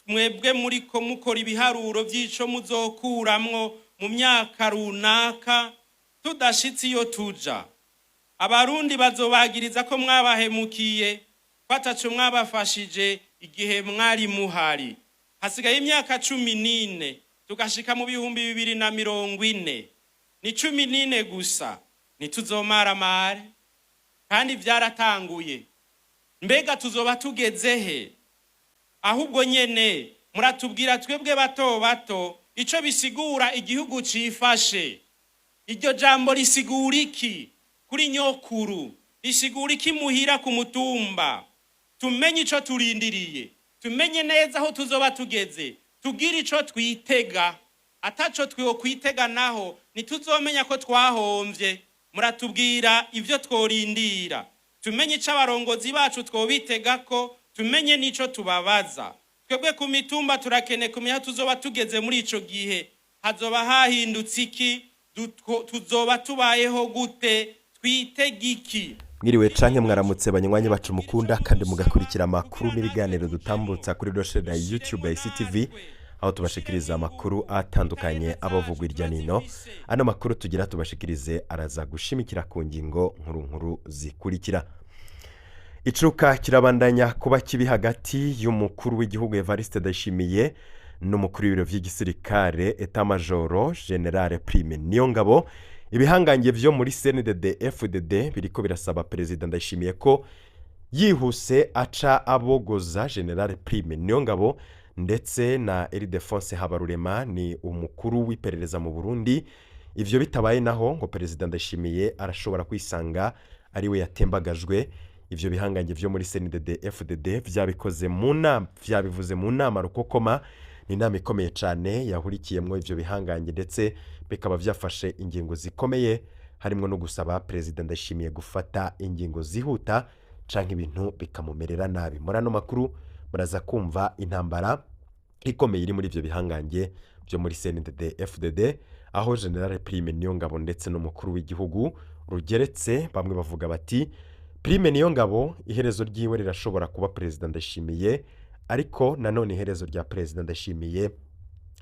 Mwebwe muriko mukora ibiharuro vy'ico muzokuramwo mu myaka runaka, tudashitse iyo tuja, Abarundi bazobagiriza ko mwabahemukiye, ko ataco mwabafashije igihe mwari muhari. Hasigaye imyaka 14 tugashika mu 2040. Ni 14 gusa, ntituzomaramare kandi vyaratanguye. Mbega tuzoba tugeze he? Ahubwo nyene muratubwira twebwe bato bato ico bisigura igihugu cifashe. Iryo jambo risigura iki kuri nyokuru? Risigura iki muhira ku mutumba? Tumenye ico turindiriye, tumenye neza aho tuzoba tugeze, tugire ico twitega. Ataco twokwitega naho ntituzomenya ko twahomvye. Muratubwira ivyo tworindira, tumenye ico abarongozi bacu twobitega ko, tumenye n'ico tubabaza. Twebwe ku mitumba turakeneye kumenya aho tuzoba tugeze muri ico gihe. Hazoba hahindutse iki? Tuzoba tubayeho gute? Twitege iki? Mwiriwe canke mwaramutse, banywanyi bacu mukunda kandi mugakurikira amakuru n'ibiganiro dutambutsa kuri chaîne ya YouTube ya ICTV, aho tubashikiriza amakuru atandukanye abavugwa irya nino. Ano makuru tugira tubashikirize araza gushimikira ku ngingo nkuru nkuru zikurikira: Icuka kirabandanya kuba kibi hagati y'umukuru w'igihugu Evariste Ndayishimiye n'umukuru w'ibiro vy'igisirikare, état-major général Prime Niyongabo. Ibihangange vyo muri CNDD FDD biriko birasaba Perezida Ndayishimiye ko yihuse aca abogoza Général Prime Niyongabo ndetse na Ildefonse Habarurema, ni umukuru w'iperereza mu Burundi. Ivyo bitabaye naho, ngo Perezida Ndayishimiye arashobora kwisanga ariwe yatembagajwe. Ivyo bihangange vyo muri CNDD FDD vyabikoze mu nama, vyabivuze mu nama rukokoma. Ni inama ikomeye cyane yahurikiyemwo ivyo bihangange, ndetse bikaba vyafashe ingingo zikomeye, harimo no gusaba Perezida Ndayishimiye gufata ingingo zihuta canke ibintu bikamumerera nabi. Muri ano makuru muraza kumva intambara ikomeye iri muri ivyo bihangange byo muri CNDD FDD, aho Général Prime Niyongabo ndetse n'umukuru w'igihugu rugeretse. Bamwe bavuga bati Prime Niyongabo iherezo ryiwe rirashobora kuba Perezida Ndayishimiye, ariko nanone iherezo rya Perezida Ndayishimiye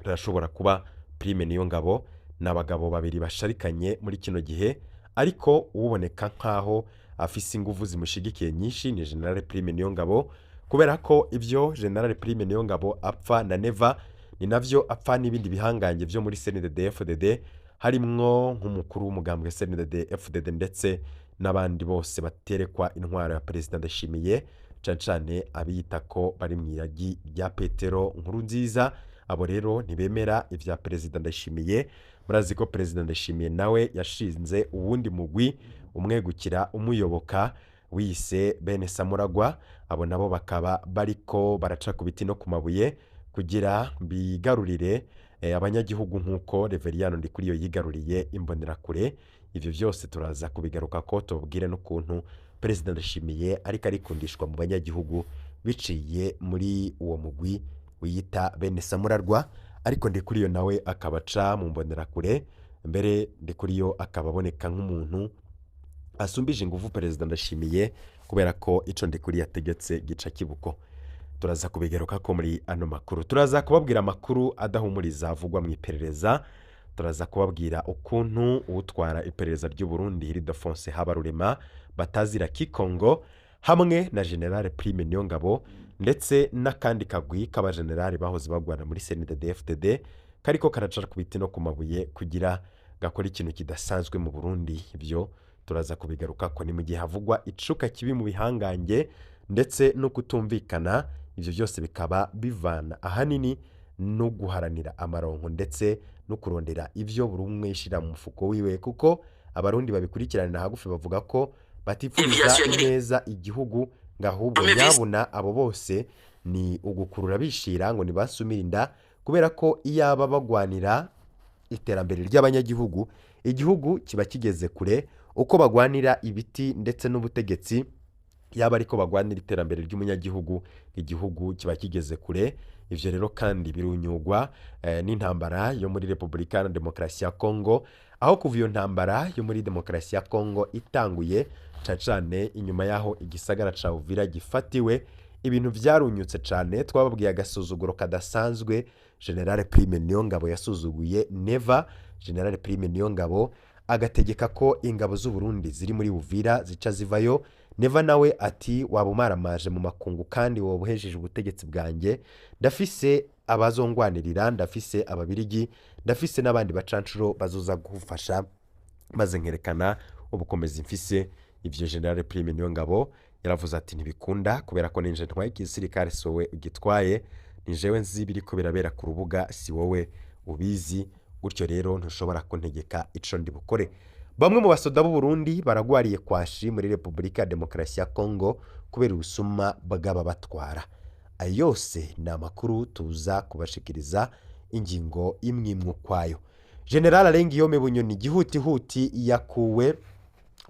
rirashobora kuba Prime Niyongabo. Ni abagabo babiri basharikanye muri kino gihe, ariko uboneka nk'aho afise inguvu zimushigikiye nyinshi ni Général Prime Niyongabo, kubera ko ibyo Général Prime Niyongabo apfa na Neva ni navyo apfa n'ibindi bihangange byo muri CNDD FDD, harimwo nk'umukuru w'umugambwe CNDD FDD ndetse n'abandi bose baterekwa intwaro ya Perezida Ndayishimiye, cane cane abiyita ko bari mu iragi rya Petero Nkuru Nziza. Abo rero ntibemera ivya Perezida Ndayishimiye. Murazi ko Perezida Ndayishimiye nawe yashinze uwundi mugwi umwegukira, umuyoboka, wiyise bene Samuragwa. Abo nabo bakaba bariko baraca ku biti no ku mabuye kugira bigarurire abanyagihugu, nk'uko Reveriyano Ndikuriyo yigaruriye Imbonerakure. Ivyo vyose turaza kubigaruka ko tubabwire n'ukuntu Perezida Ndayishimiye ariko arikundishwa mu banyagihugu biciye muri uwo mugwi wiyita bene Samurarwa, ariko Ndikuriyo nawe akaba aca mu Mbonerakure. Mbere Ndikuriyo akaba aboneka nk'umuntu asumbije ingufu Perezida Ndashimiye, kubera ko ico Ndikuriyo yategetse gica kibuko. Turaza kubigaruka ko muri ano makuru. Turaza kubabwira amakuru adahumuriza avugwa mu iperereza. Turaza kubabwira ukuntu utwara iperereza ry'u Burundi, Ildefonse Habarurema batazira Kikongo, hamwe na Général Prime Niyongabo ndetse n'akandi kagwi k'abajenerali bahoze bagwana muri CNDD-FDD kariko karaca ku biti no ku mabuye kugira gakora ikintu kidasanzwe mu Burundi. Ibyo turaza kubigaruka ko ni mu gihe havugwa icuka kibi mu bihangange ndetse no kutumvikana. Ibyo byose bikaba bivana ahanini no guharanira amaronko ndetse no kurondera ibyo buri umwe yishira mu mufuko wiwe, kuko Abarundi babikurikiranira hagufi bavuga ko batifuriza neza igihugu, ngo ahubwo nyabuna abo bose ni ugukurura bishira, ngo ntibasumire inda, kubera ko iyaba bagwanira iterambere ry'abanyagihugu igihugu kiba kigeze kure. Uko bagwanira ibiti ndetse n'ubutegetsi, yaba ariko bagwanira iterambere ry'umunyagihugu, igihugu kiba kigeze kure. Ivyo rero kandi birunyugwa n'intambara yo muri Repubulika ya Demokarasi ya Kongo, aho kuva iyo ntambara yo muri Demokarasi ya Kongo itanguye, cane cane inyuma y'aho igisagara ca Uvira gifatiwe, Ibintu vyarunyutse cane. Twababwiye agasuzuguro kadasanzwe General Prime Niyongabo yasuzuguye Neva. General Prime Niyongabo agategeka ko ingabo z'u Burundi ziri muri Uvira zica zivayo. Neva nawe ati waba umaramaje mu makungu kandi woba uhejeje ubutegetsi bwanjye, ndafise abazongwanirira, ndafise ababirigi, ndafise n'abandi bacanshuro bazoza gufasha maze nkerekana ubukomezi mfise. Ivyo General Prime Niyongabo yaravuze ati ntibikunda kubera ko ninje ntwaye igisirikare, si wowe ugitwaye, ni jewe nzi ibiriko birabera ku rubuga, si wowe ubizi, gutyo rero ntushobora kuntegeka ico ndi bukore. Bamwe mu basoda b'u Burundi baragwariye kwashi muri Repubulika ya Demokarasi ya Kongo kubera ubusuma bw'ababatwara. Ayo yose ni amakuru tuza kubashikiriza ingingo imwe imwe ukwayo. General Alengiyome Bunyoni gihutihuti yakuwe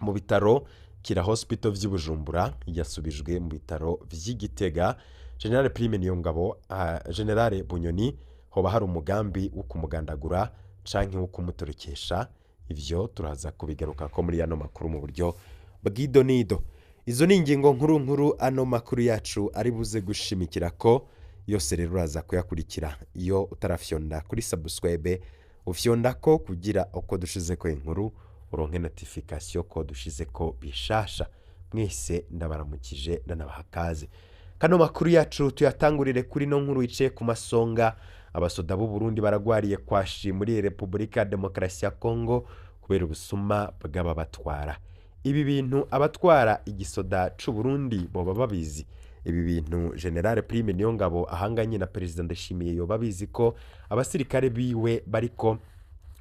mu bitaro Kira Hospital vy'i Bujumbura, yasubijwe mu bitaro vy'i Gitega. General Prime Niyongabo, General Bunyoni hoba hari umugambi wo kumugandagura canke wo kumutorokesha? Ivyo turaza kubigarukako muri ano makuru mu buryo bw'idonido. Izo ni ingingo nkuru nkuru ano makuru yacu ari buze gushimikirako yose, rero uraza kuyakurikira. Iyo utarafyonda kuri subscribe, ufyondako kugira uko dushizeko inkuru uronke notification ko dushizeko bishasha. Mwese ndabaramukije, ndanabaha kaze. Kano makuru yacu tuyatangurire kuri no nkuru iciye ku masonga. Abasoda b'u Burundi baragwariye kwashi muri Repubulika ya Demokarasi ya Kongo kubera ubusuma bw'ababatwara. Ibi bintu abatwara igisoda c'u Burundi boba babizi? Ibi bintu General Prime Niyongabo ahanganye na Perezida Ndayishimiye yoba abizi ko abasirikare biwe bariko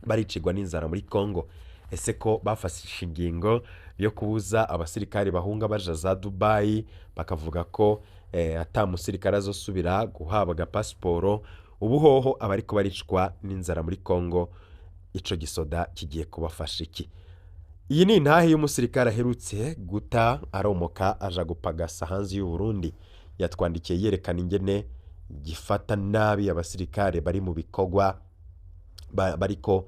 baricirwa n'inzara muri Kongo? Ese ko bafashe ingingo yo kubuza abasirikare bahunga baja za Dubai, bakavuga ko ata musirikare azosubira guhabwa pasiporo, ubu hoho abariko baricwa n'inzara muri Kongo ico gisoda kigiye kubafasha iki? Iyi ni intahe y'umusirikare aherutse guta aromoka aja gupagasa hanze y'u Burundi. Yatwandikiye yerekana ingene gifata nabi abasirikare bari mu bikorwa bariko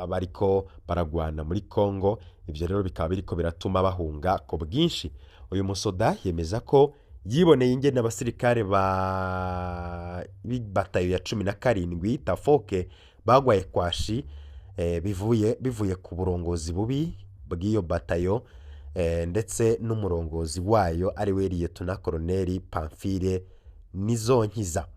bariko baragwana muri Kongo. Ivyo rero bikaba biriko biratuma bahunga ku bwinshi. Uyu musoda yemeza ko yiboneye ingene abasirikare ba batayo ya 17 Tafoke bagwaye kwashi bivuye ku burongozi bubi bw'iyo batayo ndetse n'umurongozi wayo ari we Liyetona Koloneli Pamphile Nizonkiza.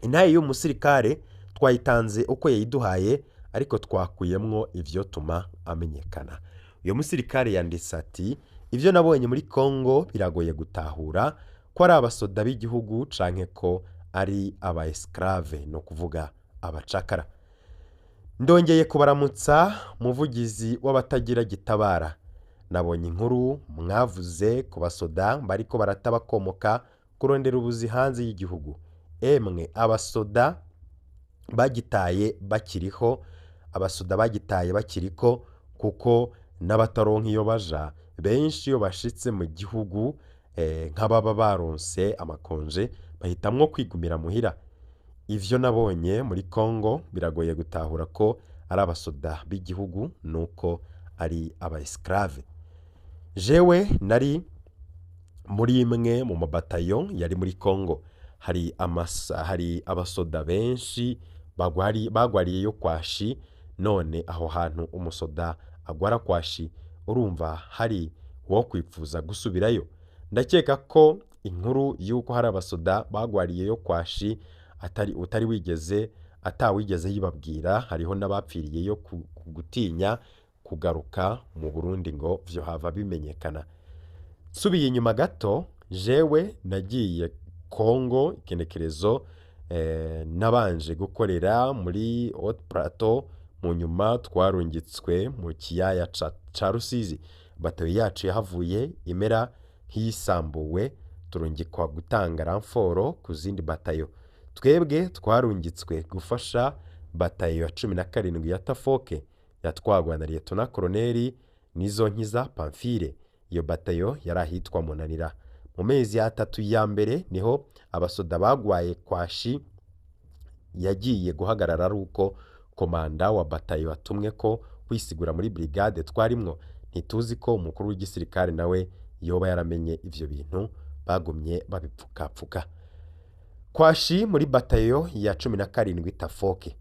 Intahe y'uyu musirikare twayitanze uko yayiduhaye, ariko twakuyemwo ivyo tuma amenyekana. Uyu musirikare yanditse ati ivyo nabonye muri Kongo biragoye gutahura ko ari abasoda b'igihugu canke ko ari aba esclave, no kuvuga abacakara. Ndongeye kubaramutsa muvugizi w'abatagira gitabara. Nabonye inkuru mwavuze ku basoda bariko baratabakomoka kurondera ubuzi hanze y'igihugu. Emwe abasoda bagitaye bakiriho, abasoda bagitaye bakiriko, kuko n'abataronka iyo baja benshi iyo bashitse mu gihugu nk'ababa baronse amakonje bahitamwo kwigumira muhira. Ivyo nabonye muri Kongo biragoye gutahura ko ari abasoda b'igihugu nuko ari aba esclave. Jewe nari muri imwe mu mabatayo yari muri Kongo. Hari hari abasoda benshi bagwariyeyo kwashi, none aho hantu umusoda agwara kwashi urumva hari uwo kwipfuza gusubirayo? Ndakeka ko inkuru y'uko hari abasoda bagwariyeyo kwashi atari utari wigeze atawigeze yibabwira. Hariho n'abapfiriyeyo ku gutinya kugaruka mu Burundi ngo vyohava bimenyekana. Nsubiye inyuma gato, jewe nagiye Kongo igenekerezo nabanje gukorera muri Haut Plateau, mu nyuma twarungitswe mu kiyaya ca Rusizi. Batayo yacu yahavuye imera nk'iyisambuwe, turungikwa gutanga ramforo ku zindi batayo. Twebwe twarungitswe gufasha batayo ya 17 ya Tafoke yatwagwa na Liyetona Koloneli Nizonkiza Pamphile. Iyo batayo yari ahitwa Munanira. Mu mezi atatu ya mbere niho abasoda bagwaye kwashi yagiye guhagarara ari uko komanda wa batayo atumwe ko kwisigura muri brigade twarimwo. Ntituzi ko umukuru w'igisirikare nawe yoba yaramenye ivyo bintu. Bagumye babipfukapfuka. Kwashi muri batayo ya 17 Tafoke.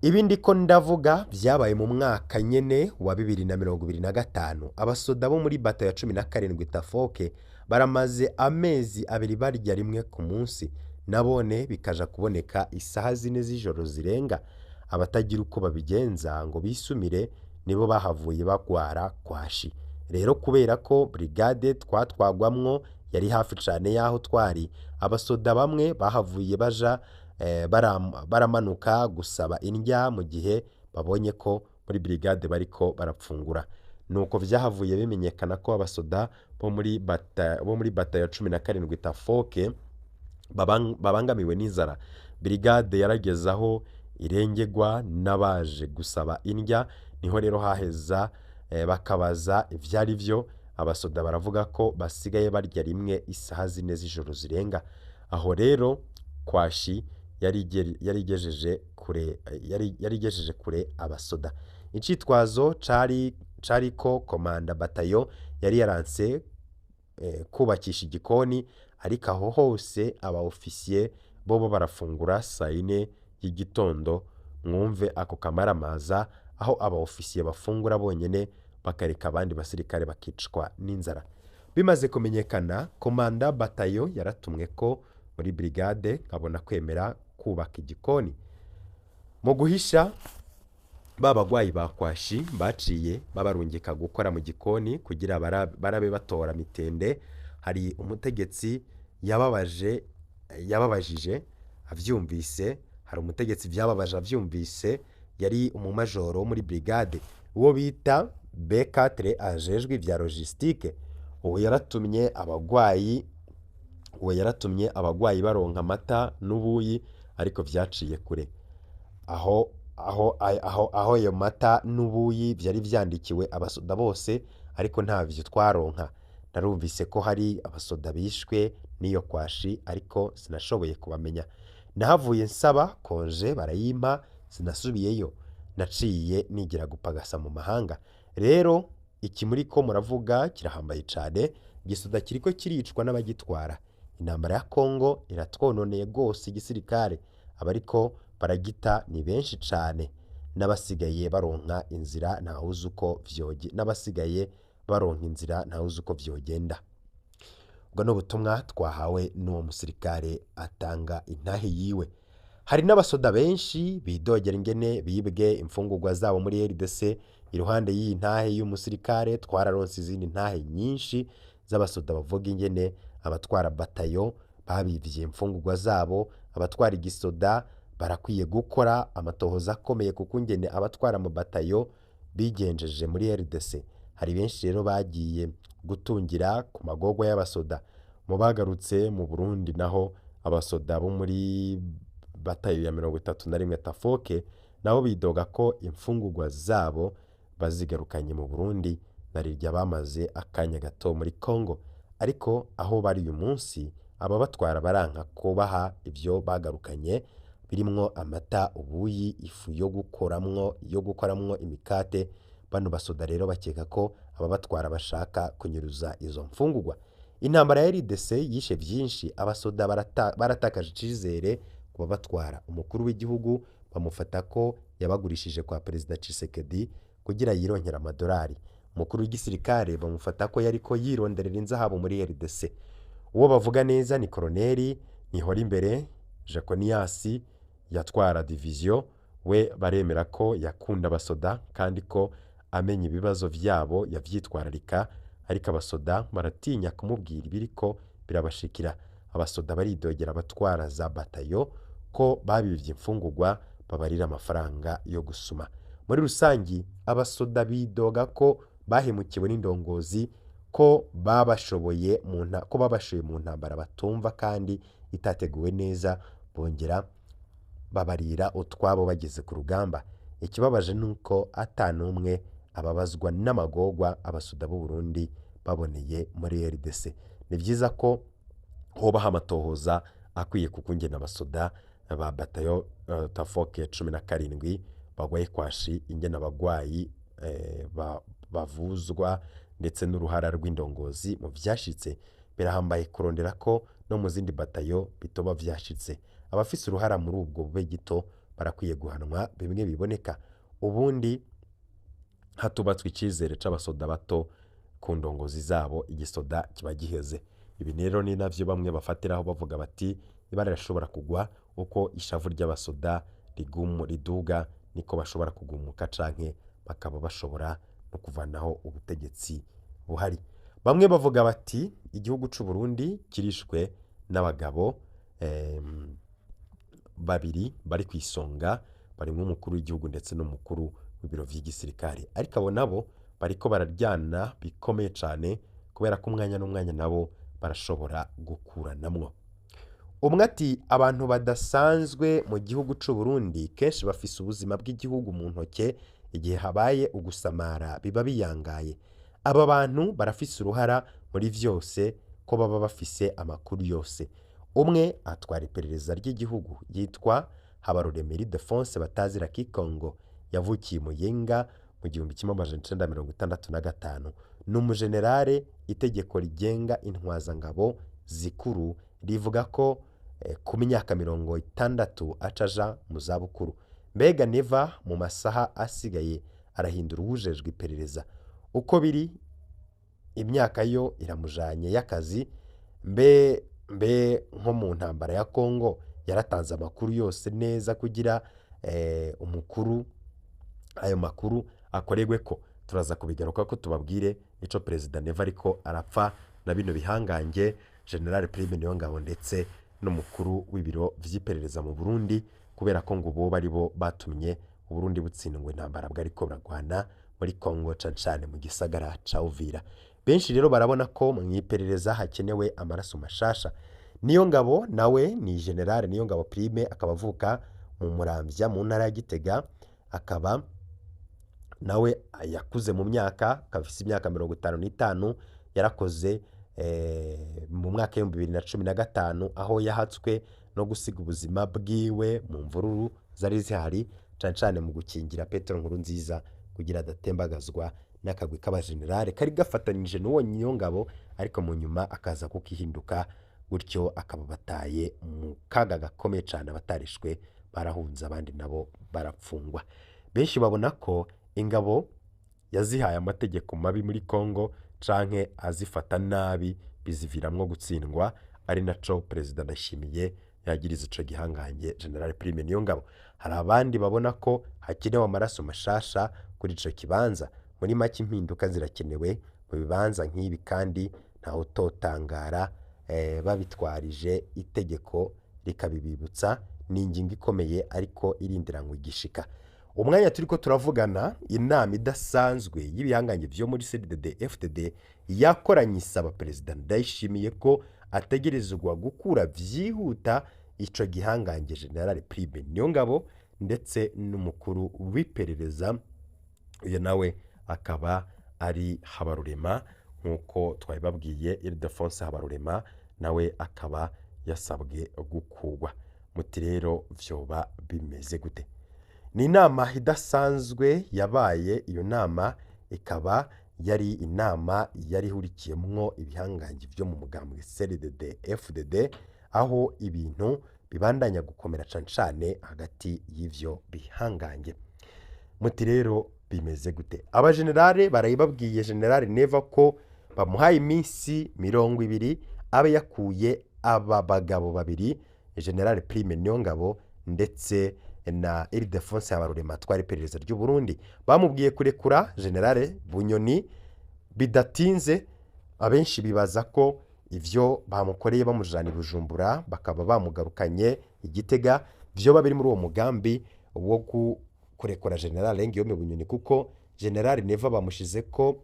Ibi ndiko ndavuga vyabaye mu mwaka nyene wa 2025. Abasoda bo muri batayo ya 17 Tafoke baramaze amezi 2 barya rimwe ku munsi, nabone bikaja kuboneka isaha 4 z'ijoro zirenga. Abatagira uko babigenza ngo bisumire nibo bahavuye bagwara kwashi. Rero kubera ko brigade twatwagwamwo yari hafi cane y'aho twari, abasoda bamwe bahavuye baja baramanuka gusaba indya mu gihe babonye ko muri brigade bariko barapfungura. Nuko vyahavuye bimenyekana ko abasoda bo muri bata ya 17 Tafoke babangamiwe n'inzara. Brigade yarageze aho irengegwa n'abaje gusaba indya, niho rero haheza bakabaza ivyari vyo. Abasoda baravuga ko basigaye barya rimwe isaha 4 z'ijoro zirenga. Aho rero kwashi yarigejeje kure abasoda. Icitwazo cari ko komanda batayo yari yaranse kubakisha igikoni, ariko aho hose aba ofisiye bobo barafungura saa 4 y'igitondo. Mwumve ako kamaramaza, aho aba ofisiye bafungura bonyene bakareka abandi basirikare bakicwa n'inzara. Bimaze kumenyekana, komanda batayo yaratumwe ko muri brigade nkabona kwemera kubaka igikoni. Mu guhisha ba bagwayi ba kwashi baciye babarungika gukora mu gikoni kugira barabe batora mitende. Hari umutegetsi yababajije avyumvise, hari umutegetsi vyababaje avyumvise, yari umumajoro muri brigade uwo bita B4 ajejwe ivya logistique. Uwo yaratumye abagwayi baronka amata n'ubuyi, ariko vyaciye kure. Aho ayo mata n'ubuyi vyari vyandikiwe abasoda bose, ariko ntavyo twaronka. Narumvise ko hari abasoda bishwe n'iyo kwashi, ariko sinashoboye kubamenya. Nahavuye nsaba konje barayimpa, sinasubiyeyo. Naciye nigira gupagasa mu mahanga. Rero iki muriko muravuga kirahambaye cane. Igisoda kiriko kiricwa n'abagitwara. Intambara ya Kongo iratwononeye gose igisirikare, abariko baragita ni benshi cane, n'abasigaye baronka inzira ntawuzi uko vyoge, n'abasigaye baronka inzira ntawuzi uko vyogenda. Ubwo ni ubutumwa twahawe n'uwo musirikare atanga intahe yiwe. Hari n'abasoda benshi bidogera ingene bibwe imfungurwa zabo muri RDC. Iruhande y'iyi ntahe y'umusirikare twararonse izindi ntahe nyinshi z'abasoda bavuga ingene abatwara batayo babivye imfungurwa zabo. Abatwara igisoda barakwiye gukora amatohoza akomeye kuko ingene abatwara mu batayo bigenjeje muri RDC. Hari benshi rero bagiye gutungira ku magorwa y'abasoda. Mu bagarutse mu Burundi naho abasoda bo muri batayo ya 31 Tafoke nabo bidoga ko imfungurwa zabo bazigarukanye mu Burundi, narirya bamaze akanya gato muri Kongo. Ariko aho bari uyu munsi ababatwara baranka kubaha ivyo bagarukanye, birimwo amata, ubuyi, ifu yo gukoramwo imikate. Bano basoda rero bakeka ko ababatwara bashaka kunyuruza izo mfungurwa. Intambara ya RDC yishe vyinshi, abasoda baratakaje icizere ku babatwara. Umukuru w'igihugu bamufata ko yabagurishije kwa Perezida Tshisekedi kugira yironkera amadolari. Umukuru w'igisirikare bamufata ko yariko yironderera inzahabu muri RDC. Uwo bavuga neza ni Koloneli Nihorimbere Jaconias yatwara division, we baremera ko yakunda abasoda kandi ko amenya ibibazo vyabo yavyitwararika, ariko abasoda baratinya kumubwira ibiriko birabashikira. Abasoda baridogera abatwara za batayo ko babivye imfungurwa babarira amafaranga yo gusuma. Muri rusangi abasoda bidoga ko bahemukiwe n'indongozi, ko babashoboye mu ntambara batumva kandi itateguwe neza, bongera babarira utwabo bageze ku rugamba. Ikibabaje nuko atanumwe ababazwa n'amagorwa abasoda b'u Burundi baboneye muri RDC. Ni vyiza ko hobaho amatohoza akwiye kukungena abasoda ba batayo Tafoke 17 bagwaye kwashi, ingene abagwayi bavuzwa, ndetse n'uruhara rw'indongozi mu vyashitse. Birahambaye kurondera ko no mu zindi batayo bitoba vyashitse. Abafise uruhara muri ubwo bube gito barakwiye guhanwa bimwe biboneka. Ubundi hatubatswe icizere c'abasoda bato ku ndongozi zabo, igisoda kiba giheze. Ibi rero ni navyo bamwe bafatiraho bavuga bati ibara rirashobora kugwa uko ishavu ry'abasoda riduga, niko bashobora kugumuka canke bakaba bashobora no kuvanaho ubutegetsi buhari. Bamwe bavuga bati igihugu c'u Burundi kirishwe n'abagabo babiri bari ku isonga, barimwo umukuru w'igihugu ndetse n'umukuru w'ibiro vy'igisirikare, ariko abo nabo bariko bararyana bikomeye cane kubera ko umwanya n'umwanya nabo barashobora gukuranamwo. Umwe ati abantu badasanzwe mu gihugu c'u Burundi kenshi bafise ubuzima bw'igihugu mu ntoke, igihe habaye ugusamara biba biyangaye. Aba bantu barafise uruhara muri vyose ko baba bafise amakuru yose. Umwe atwara iperereza ry'igihugu yitwa Habarurema Ildefonse batazira Kikongo, yavukiye i Muyinga mu 1965. Ni umujenerale. Itegeko rigenga intwazangabo zikuru rivuga ko ku myaka 60 aca aja mu zabukuru. Mbega Neva mu masaha asigaye arahindura uwujejwe iperereza. Uko biri imyaka yo iramujanye y'akazi. Mbe mbe nko mu ntambara ya Kongo yaratanze amakuru yose neza kugira umukuru ayo makuru akoregwe ko. Turaza kubigaruka ko tubabwire ico Perezida Neva ariko arapfa na bino bihangange General Prime Niyongabo ndetse n'umukuru w'ibiro vy'iperereza mu Burundi, kubera ko ngo bo bari bo batumye Uburundi butsindwa intambara bwariko buragwana muri Kongo, cane cane mu gisagara ca Uvira. Benshi rero barabona ko mu iperereza hakenewe amaraso mashasha. Niyongabo nawe ni General Niyongabo Prime, akaba avuka mu Muramvya mu ntara ya Gitega, akaba nawe yakuze mu myaka, akaba afise imyaka 55. Yarakoze mu mwaka w'2015 aho yahatswe no gusiga ubuzima bwiwe mu mvururu zari zihari, cane cane mu gukingira Petero Nkurunziza kugira adatembagazwa n'akagwi k'abajenerale kari gafatanije n'uwo Niyongabo, ariko mu nyuma akaza kukihinduka gutyo akaba bataye mu kaga gakomeye cane. Abatarishwe barahunze, abandi nabo barapfungwa. Benshi babona ko ingabo yazihaye amategeko mabi muri Kongo canke azifata nabi biziviramwo gutsindwa, ari naco Perezida Ndayishimiye yagiriza ico gihangange General Prime Niyongabo. Hari abandi babona ko hakenewe amaraso mashasha kuri ico kibanza. Muri make impinduka zirakenewe mu bibanza nk'ibi, kandi ntawutotangara babitwarije itegeko rikabibibutsa. Ni ingingo ikomeye ariko irindiranywe igishika. Umwanya turiko turavugana, inama idasanzwe y'ibihangange vyo muri CNDD FDD yakoranye isaba Perezida Ndayishimiye ko ategerezwa gukura vyihuta ico gihangange General Prime Niyongabo ndetse n'umukuru w'iperereza, uyu nawe akaba ari Habarurema nk'uko twabibabwiye, Ildefonse Habarurema nawe akaba yasabwe gukugwa. Muti rero vyoba bimeze gute? Ni inama idasanzwe yabaye. Iyo nama ikaba yari inama yari ihurikiyemwo ibihangange vyo mu mugambwe CNDD FDD, aho ibintu bibandanya gukomera cane cane hagati y'ivyo bihangange. Muti rero bimeze gute? Abajenerale barayibabwiye General Neva ko bamuhaye iminsi 20 abe yakuye aba bagabo babiri, General Prime Niyongabo ndetse na Ildefonse Habarurema atwara iperereza ry'u Burundi. Bamubwiye kurekura General Bunyoni bidatinze. Abenshi bibaza ko ivyo bamukoreye bamujana i Bujumbura bakaba bamugarukanye i Gitega vyoba biri muri uwo mugambi wo kurekura General Guillaume Bunyoni, kuko General Neva bamushize ko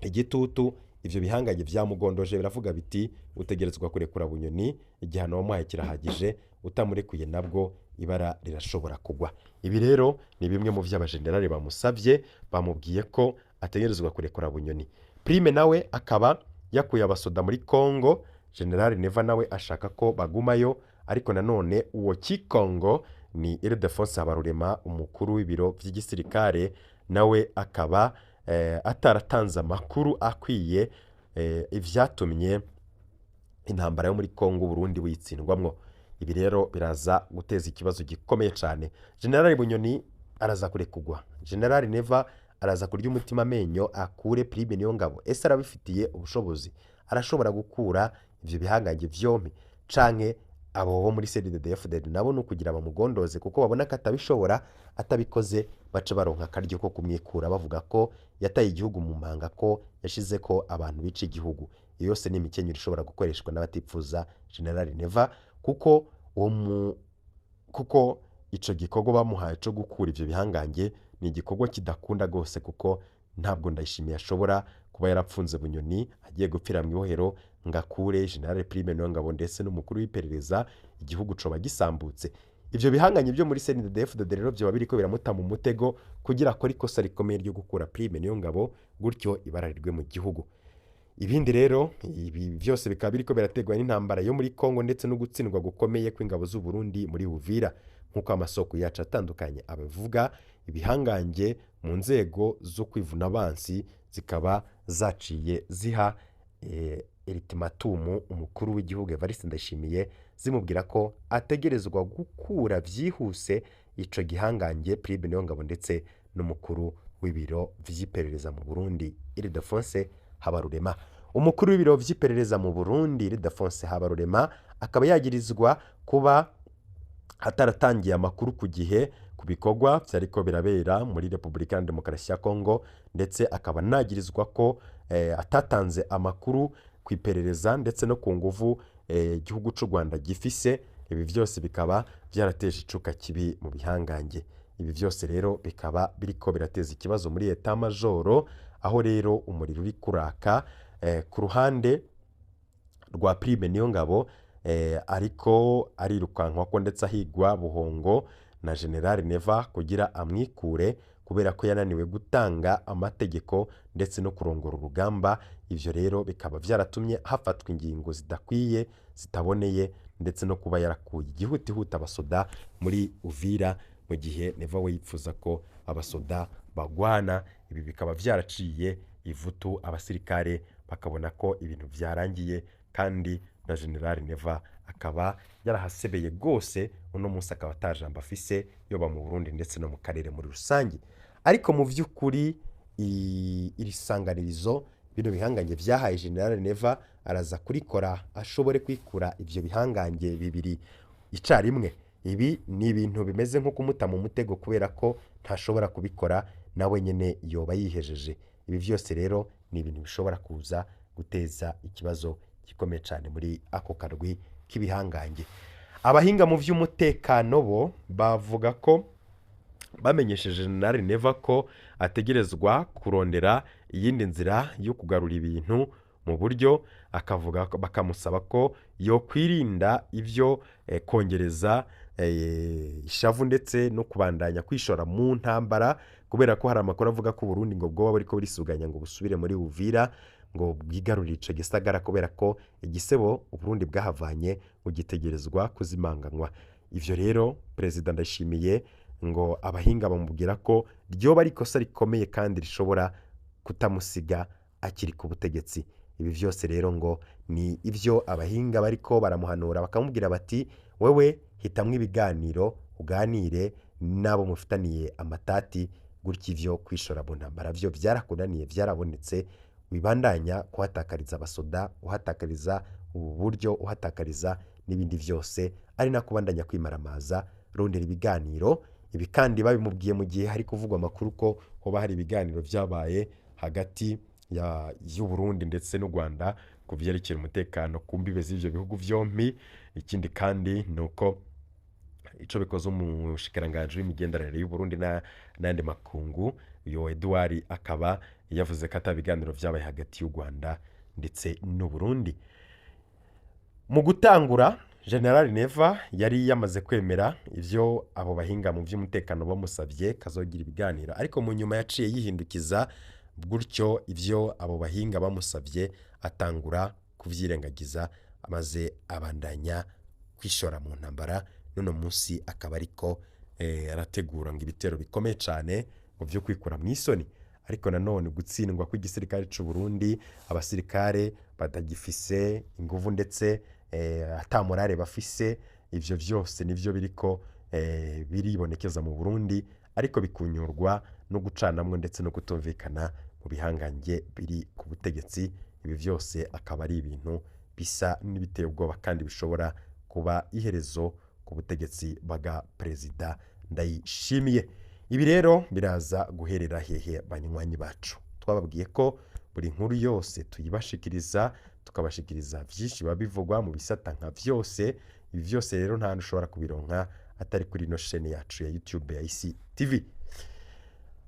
igitutu. Ivyo bihangange vyamugondoje biravuga biti utegerezwa kurekura Bunyoni, igihano wamuhaye kirahagije, utamurekuye nabwo ibara rirashobora kugwa. Ibi rero ni bimwe mu vyo abajenerali bamusavye, bamubwiye ko ategerezwa kurekura Bunyoni. Prime nawe akaba yakuye abasoda muri Kongo, General Neva nawe ashaka ko bagumayo, ariko nanone uwo Kikongo ni Ildefonse Habarurema umukuru w'ibiro vy'igisirikare, nawe akaba ataratanze amakuru akwiye, ivyatumye Intambara yo muri Kongo Burundi buyitsindwamwo. Ibi rero biraza guteza ikibazo gikomeye cyane. General Bunyoni araza kurekugwa, General Neva araza kurya umutima amenyo akure Prime Niyongabo. Ese arabifitiye ubushobozi? Arashobora gukura ivyo bihangange vyompi, canke abo bo muri CNDD-FDD nabo ni ukugira bamugondoze, kuko babona ko atabishobora? Atabikoze baca baronka akaryo ko kumwikura, bavuga ko yataye igihugu mu manga, ko yashize ko abantu bica igihugu. Iyo yose ni imikenyero ishobora gukoreshwa n'abatipfuza General Neva, kuko uwo mu kuko ico gikorwa bamuhaye co gukura ivyo bihangange ni igikorwa kidakunda rwose, kuko ntabwo Ndayishimiye ashobora kuba yarapfunze Bunyoni agiye gupfira mu ibohero ngo akure General Prime Niyongabo ndetse n'umukuru w'iperereza, igihugu coba gisambutse. Ivyo bihanganye byo muri CNDD-FDD rero vyoba biriko biramuta mu mutego kugira akore ikosa rikomeye ryo gukura Prime Niyongabo, gutyo ibara rirwe mu gihugu. Ibindi rero, ibi byose bikaba biriko biraterwa n'intambara yo muri Kongo ndetse no gutsindwa gukomeye kw'ingabo z'u Burundi muri Uvira, nk'uko amasoko yacu atandukanye abivuga. Ibihangange mu nzego zo kwivuna abansi zikaba zaciye ziha ultimatum umukuru w'igihugu Evariste Ndayishimiye, zimubwira ko ategerezwa gukura byihuse ico gihangange Prime Niyongabo ndetse n'umukuru w'ibiro vy'iperereza mu Burundi, Ildefonse Habarurema. Umukuru w'ibiro vy'iperereza mu Burundi, Ildefonse Habarurema, akaba yagirizwa kuba ataratangiye amakuru ku gihe ku bikorwa vyariko birabera muri Repubulika ya Demokarasi ya Kongo, ndetse akaba anagirizwa ko atatanze amakuru ku iperereza ndetse no ku nguvu igihugu c'u Rwanda gifise. Ibi vyose bikaba vyarateje icuka kibi mu bihangange. Ibi vyose rero bikaba biriko birateza ikibazo muri état-major, aho rero umuriro uri kuraka ku ruhande rwa Prime Niyongabo, ariko arirukankwa ko ndetse ahigwa buhongo na General Neva kugira amwikure, kubera ko yananiwe gutanga amategeko ndetse no kurongora urugamba. Ivyo rero bikaba vyaratumye hafatwa ingingo zidakwiye, zitaboneye, ndetse no kuba yarakuye igihutihuta abasoda muri Uvira, mu gihe Neva we yipfuza ko abasoda bagwana. Ibi bikaba vyaraciye ivutu, abasirikare bakabona ko ibintu vyarangiye, kandi na General Neva akaba yarahasebeye rwose. Uno munsi akaba atajambo afise, yoba mu Burundi ndetse no mu karere muri rusange. Ariko mu vy'ukuri iri sanganirizo bino bihangange vyahaye General Neva, araza kurikora ashobore kwikura ivyo bihangange bibiri icarimwe? Ibi ni ibintu bimeze nko kumuta mu mutego, kubera ko ntashobora kubikora, nawe nyene yoba yihejeje. Ibi vyose rero ni ibintu bishobora kuza guteza ikibazo gikomeye cyane muri ako karwi k'ibihangange. Abahinga mu vy'umutekano bo bavuga ko bamenyesheje General Neva ko ategerezwa kurondera iyindi nzira yo kugarura ibintu mu buryo, akavuga bakamusaba ko yokwirinda ivyo kongereza ishavu ndetse no kubandanya kwishora mu ntambara, kubera ko hari amakuru avuga ko Burundi ngo bwoba buriko burisuganya ngo busubire muri Uvira, ngo bwigarurire ico gisagara, kubera ko igisebo Uburundi bwahavanye bugitegerezwa kuzimanganywa. Ivyo rero Perezida Ndayishimiye ngo abahinga bamubwira ko ryoba ari ikosa rikomeye kandi rishobora kutamusiga akiri ku butegetsi. Ibi vyose rero ngo ni ivyo abahinga bariko baramuhanura, bakamubwira bati: "Wewe hitamwo ibiganiro, uganire n'abo mufitaniye amatati gutya. Ivyo kwishora mu ntambara vyo vyarakunaniye, vyarabonetse, wibandanya kuhatakariza abasoda, uhatakariza ubu buryo, uhatakariza n'ibindi vyose, ari nako ubandanya kwimaramaza. Rondera ibiganiro." Ibi kandi babimubwiye mu gihe hari kuvugwa amakuru ko hoba hari ibiganiro vyabaye hagati y'u Burundi ndetse n'u Rwanda ku vyerekeye umutekano ku mbibe z'ivyo bihugu vyompi. Ikindi kandi ni uko ico bikoze, umushikiranganji w'imigenderanire y'u Burundi n'ayandi makungu, uyo Edouard, akaba yavuze ko ata biganiro vyabaye hagati y'u Rwanda ndetse n'u Burundi. Mu gutangura, General Neva yari yamaze kwemera ivyo abo bahinga mu vy'umutekano bamusavye, kazogira ibiganiro, ariko mu nyuma yaciye yihindukiza gutyo ivyo abo bahinga bamusavye, atangura kuvyirengagiza, maze abandanya kwishora mu ntambara. N'uno munsi akaba ariko arategura ngo ibitero bikomeye cane ngo vyo kwikura mw'isoni. Ariko nanone gutsindwa kw'igisirikare c'u Burundi, abasirikare Batagifise inguvu ndetse ata morale bafise. Ivyo vyose nivyo biriko biribonekeza mu Burundi, ariko bikunyurwa no gucanamwo ndetse no kutumvikana mu bihangange biri ku butegetsi. Ibi vyose akaba ari ibintu bisa n'ibiteye ubwoba kandi bishobora kuba iherezo ku butegetsi bwa Perezida Ndayishimiye. Ibi rero biraza guherera hehe, banywanyi bacu? Twababwiye ko buri nkuru yose tuyibashikiriza, tukabashikiriza vyinshi biba bivugwa mu bisata nka vyose. Ibi vyose rero nta hantu ushobora kubironka atari kuri ino shene yacu ya YouTube ya ICTV.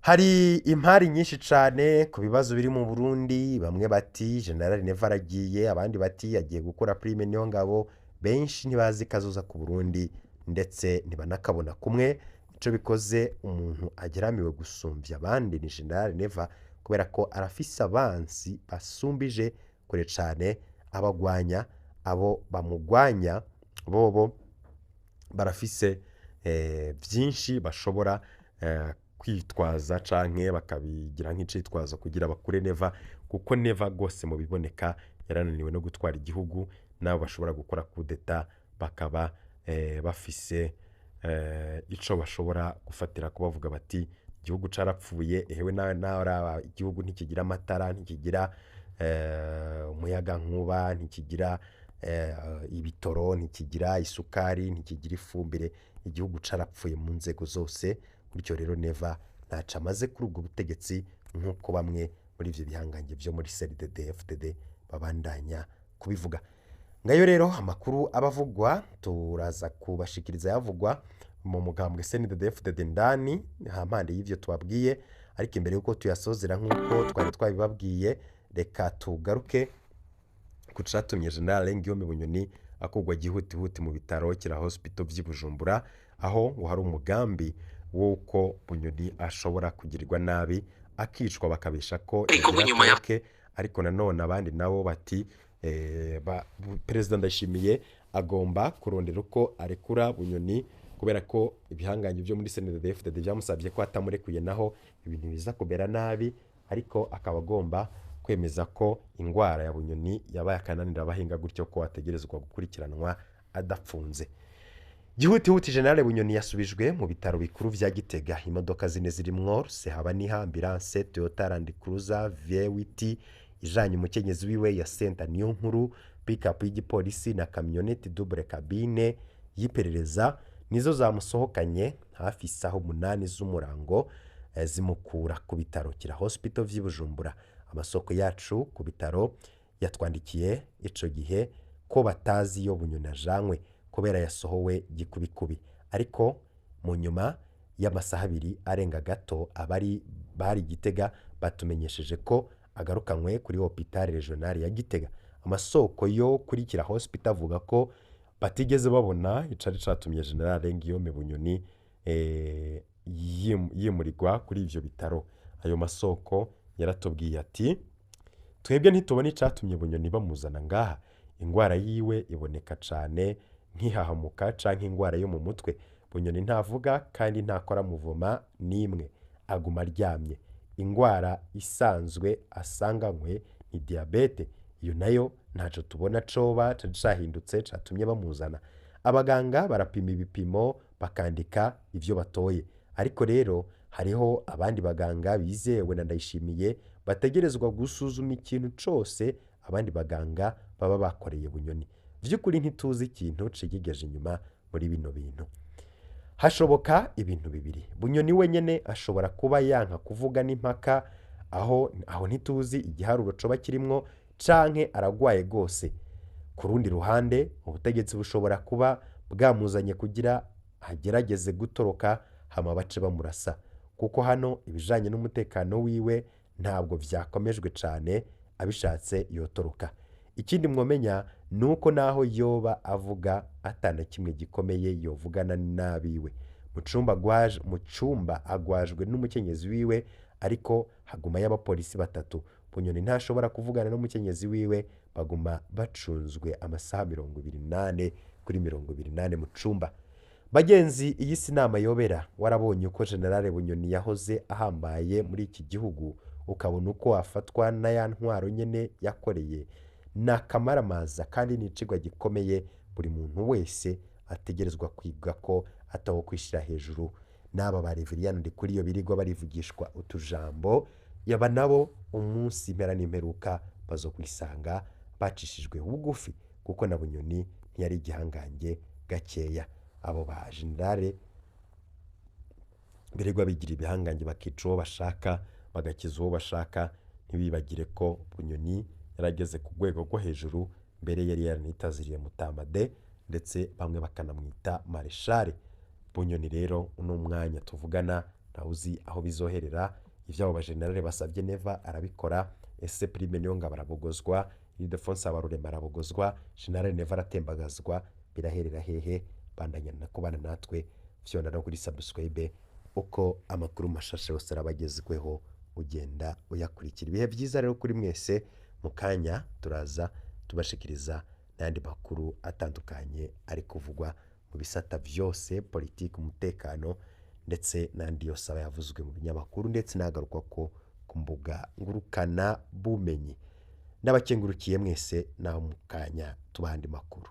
Hari impari nyinshi cane ku bibazo biri mu Burundi. Bamwe bati General Neva aragiye, abandi bati agiye gukora prime niyo ngabo. Benshi ntibazi kazoza ku Burundi, ndetse ntibanakabona kumwe. Ico bikoze, umuntu ageramiwe gusumvya abandi ni General Neva, kubera ko arafise abansi basumbije kure cane abagwanya. Abo bamugwanya bobo barafise vyinshi bashobora kwitwaza canke bakabigira nk'icitwazo kugira bakure Neva, kuko Neva rwose mu biboneka yarananiwe no gutwara igihugu. Nabo bashobora gukora kudeta bakaba bafise ico bashobora gufatira kubavuga bati igihugu carapfuye. Ehewe, nawe nawe raba, igihugu ntikigira amatara, ntikigira umuyagankuba, ntikigira ibitoro, ntikigira isukari, ntikigira ifumbire. Igihugu carapfuye mu nzego zose. Bityo rero Neva ntaco amaze kuri ubwo butegetsi, nk'uko bamwe muri ivyo bihangange vyo muri CNDD FDD babandanya kubivuga. Ngayo rero amakuru abavugwa, turaza kubashikiriza yavugwa mu mugambwe CNDD FDD ndani hampande y'ivyo tubabwiye. Ariko imbere y'uko tuyasozera nk'uko twari twabibabwiye, reka tugaruke ku catumye General Guillaume Bunyoni akugwa gihutihuti mu bitaro Kira Hospital vy'i Bujumbura, aho ngo hari umugambi w'uko Bunyoni ashobora kugirirwa nabi akicwa, bakabesha ko Ariko yagira nyuma ya atoroke. Ariko nanone abandi nabo bati Perezida Ndayishimiye agomba kurondera uko arekura Bunyoni, kubera ko ibihangange byo muri CNDD-FDD byamusabye ko atamurekuye naho ibintu biza kumera nabi. Ariko akaba agomba kwemeza ko ingwara ya Bunyoni yabaye akananira abahinga, gutyo ko ategerezwa gukurikiranwa adapfunze. Gihutihuti General Bunyoni yasubijwe mu bitaro bikuru vya Gitega. Imodoka zine zirimwo Sehabaniha ambulance, Toyota Land Cruiser V8 ijanye umukenyezi wiwe ya Senta niyo nkuru, pick-up y'igipolisi na kamyoneti double cabine y'iperereza nizo zamusohokanye hafi isaha 8 z'umurango, zimukura ku bitaro Kira Hospital vy'i Bujumbura. Amasoko yacu ku bitaro yatwandikiye ico gihe ko batazi iyo Bunyoni ajanywe kubera yasohowe gikubikubi. Ariko mu nyuma y'amasaha 2 arenga gato, abari bari Gitega batumenyesheje ko agarukanywe kuri Hôpital Régional ya Gitega. Amasoko yo kuri Kira Hospital avuga ko batigeze babona icari catumye General Guillaume Bunyoni yimurirwa kuri ivyo bitaro. Ayo masoko yaratubwiye ati: "Twebwe ntitubona icatumye Bunyoni bamuzana ngaha. Ingwara yiwe iboneka cane nk'ihahamuka canke ingwara yo mu mutwe. Bunyoni ntavuga kandi ntakora muvoma n'imwe, aguma aryamye. Ingwara isanzwe asanganywe ni diyabete, iyo nayo ntaco tubona coba cahindutse catumye bamuzana. Abaganga barapima ibipimo bakandika ivyo batoye, ariko rero hariho abandi baganga bizewe na Ndayishimiye bategerezwa gusuzuma ikintu cose abandi baganga baba bakoreye Bunyoni. Vy'ukuri ntituzi ikintu cigegeje inyuma muri bino bintu. Hashoboka ibintu bibiri: Bunyoni wenyene ashobora kuba yanka kuvuga n'impaka, aho ntituzi igiharuro coba kirimwo, canke aragwaye gose. Ku rundi ruhande, ubutegetsi bushobora kuba bwamuzanye kugira agerageze gutoroka, hama bace bamurasa, kuko hano ibijanye n'umutekano wiwe ntabwo vyakomejwe cane, abishatse yotoroka. Ikindi mwomenya ni uko naho yoba avuga atana kimwe gikomeye yovugana n'abiwe mu cumba agwajwe n'umukenyezi wiwe, ariko hagumayo abapolisi batatu. Bunyoni ntashobora kuvugana n'umukenyezi wiwe, baguma bacunzwe amasaha 24 kuri 24 mu cumba. Bagenzi, iyi si nama yobera. Warabonye uko General Bunyoni yahoze ahambaye muri iki gihugu, ukabona uko afatwa na ya ntwaro nyene yakoreye. Ni akamaramaza kandi ni icigwa gikomeye buri muntu wese ategerezwa kwiga ko ataho kwishyira hejuru. N'aba ba Reveriyani Ndikuriyo birirwa barivugishwa utujambo, yaba nabo umunsi impera n'imperuka bazokwisanga bacishijwe bugufi, kuko na Bunyoni ntiyari igihangange gakeya. Abo ba generale birirwa bigira ibihangange, bakica uwo bashaka, bagakiza uwo bashaka, ntibibagire ko Bunyoni yarageze ku rwego rwo hejuru, mbere yari yaranitaziriye Mutamade, ndetse bamwe bakanamwita mareshare. Bunyoni rero uno mwanya tuvugana ntawe uzi aho bizoherera. Ibyo abo bajenerali basabye Neva arabikora. Ese Prime Niyongabo arabogozwa, Ildefonse Habarurema arabogozwa, General Neva aratembagazwa, biraherera hehe? Bandanya na kubana natwe, fyonda no kuri subscribe, uko amakuru mashasha yose arabagezweho ugenda uyakurikira. Ibihe byiza rero kuri mwese, mu kanya turaza tubashikiriza n'ayandi makuru atandukanye ari kuvugwa mu bisata byose, politiki, umutekano, ndetse n'andi yose aba yavuzwe mu binyamakuru, ndetse n'agarukwa ko ku mbuga ngurukana bumenyi. N'abakengurukiye mwese, naho mu kanya tubaha andi makuru.